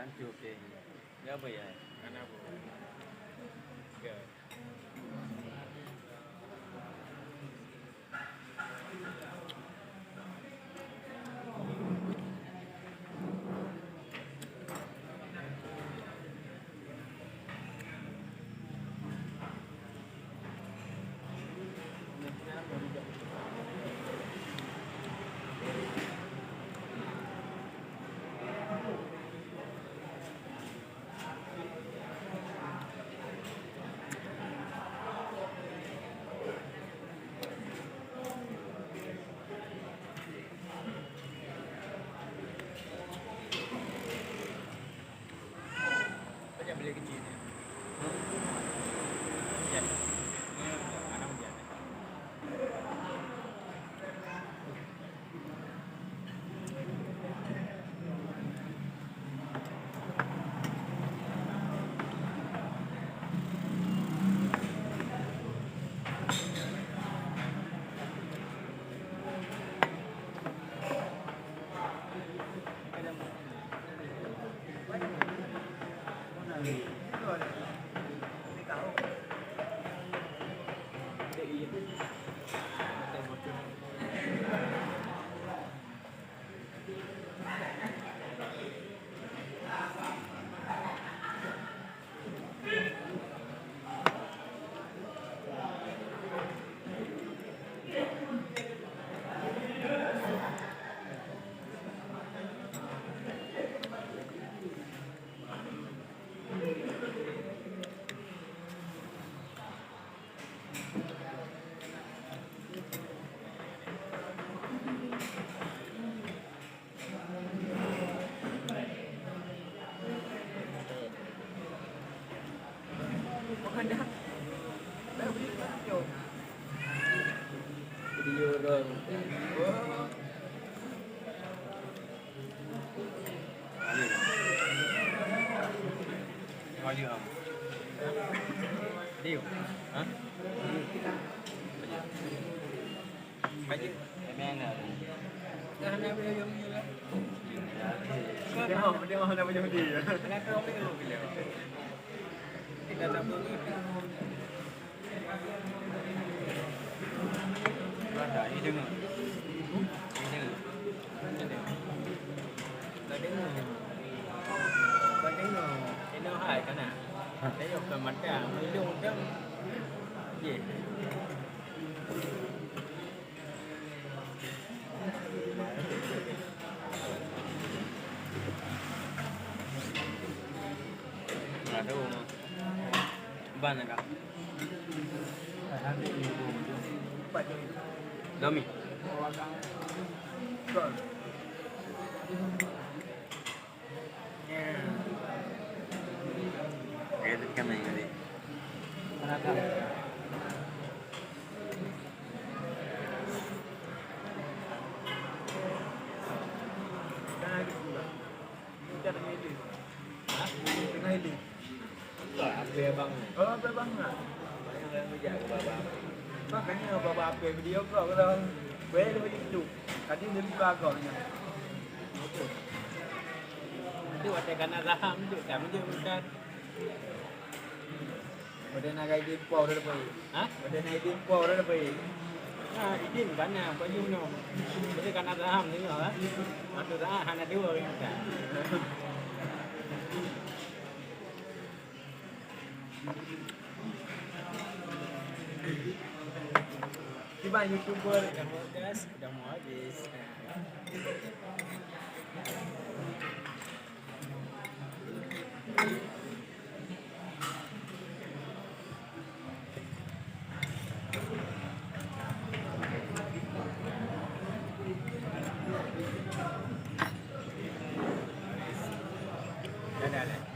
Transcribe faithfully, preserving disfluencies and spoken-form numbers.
Hancur, okey. Ya, apa ya? Anak apa? Ya. Video dong. Video. Hah? Video. Baju. Memang dah. Dah nak beli yang ni lah. Tengok, tengok nak baju dia. Nak tahu beli dulu bila. Kita tak beli. Ada, ini dengar. Ini dengar. Ini dengar. Ini dengar. Ini hai kan ah. Saya ke mata, hidung tu. Ye. Ban agak. Domi. Eh, tadi kan main tadi. Hah? Tengah hidup. Apa abang? Oh, apa abang nak? Bayang-bayang bijak ke baba. Makanya baba apa video kau kalau boleh lebih hidup. Tadi dia buka kau nya. Itu ada kana saham tu, kami je bukan. Pada nak gaji impor dah dapat. Ha? Pada nak gaji impor dah dapat. Ha, izin kana, apa you know. Pada kana saham tengok, ha? Satu saat hana dua orang minta. Kiban YouTuber. Dah mau gas, dah mau habis. Dah, dah, dah.